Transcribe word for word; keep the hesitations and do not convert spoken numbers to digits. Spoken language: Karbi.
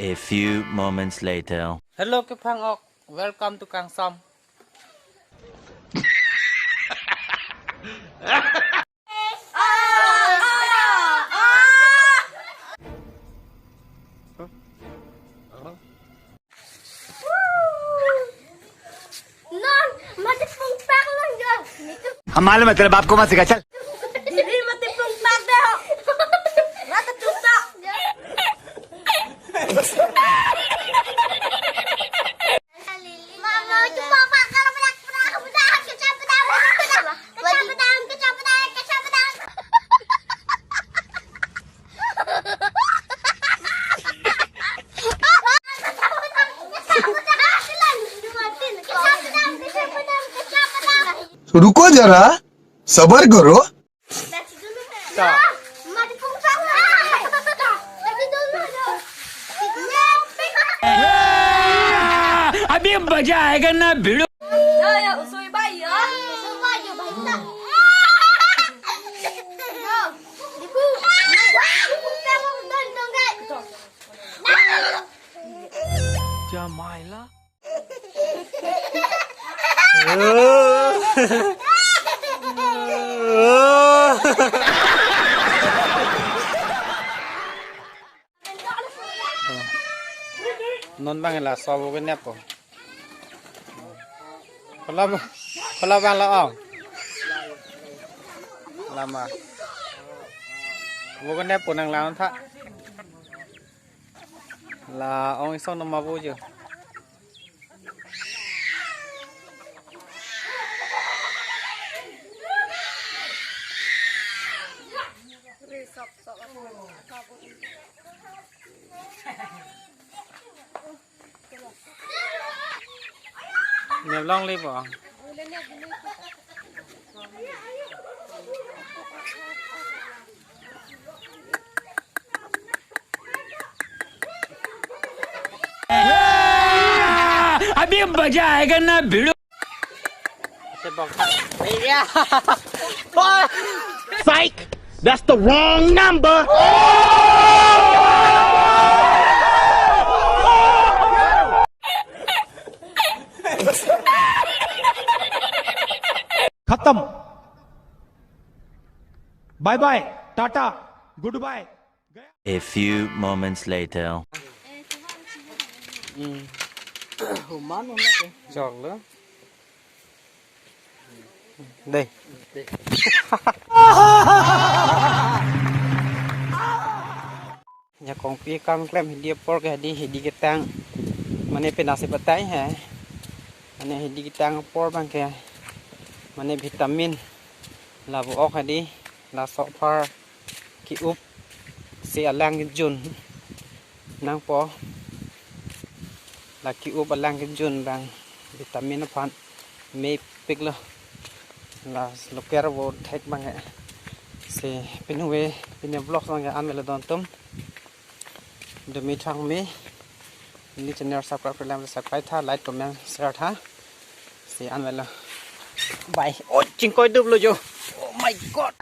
A few moments later. Hello, kephang-ok. Welcome to Kangsam. Non, mati pungpak non jo. Nitu. हम मालूम है, तेरे बाप को मत सिखा, चल। Diri mati pungpak deh ho. Mati pungpak. Mama, itu papa kalau berak, berak, berak, kecap, berak, berak, berak. Kecap, berak, kecap, berak, kecap, berak. रुको जरा, सबर करो। अभी मजा आएगा ना भिड़ो। Jamaila. Non bang la so bo ke nepo. Pala pala bang la ong. Lama. Bo ke nepo nang la ong tha. La ong isong nama bo jo. Nep longle po. अभी मजा आएगा ना भिड़ो। Psych! That's the wrong number! खत्म। Bye bye, tata, goodbye. A few moments later. Human mo na te. Jok lo. Dei. Jakong pi kam klem hidi apor ke hidi hidi ketang. Mane penasi batai he. Mane hidi ketang apor bang ke. Mane vitamin. Labo ok hidi. Laso apor. Ki-up si alang kejun nangpo. La ki-up alang kejun bang vitamin aphan mepik lo. La loker bo thek bang ke. Si pinuwe pine vlog bang ke an melo don tum. Dumi thang me. Ni channel subscribe lang subscribe tha, like, comment, share tha. Si an melo. Bye. Oh, chingkoi dup lo jo. Oh my God.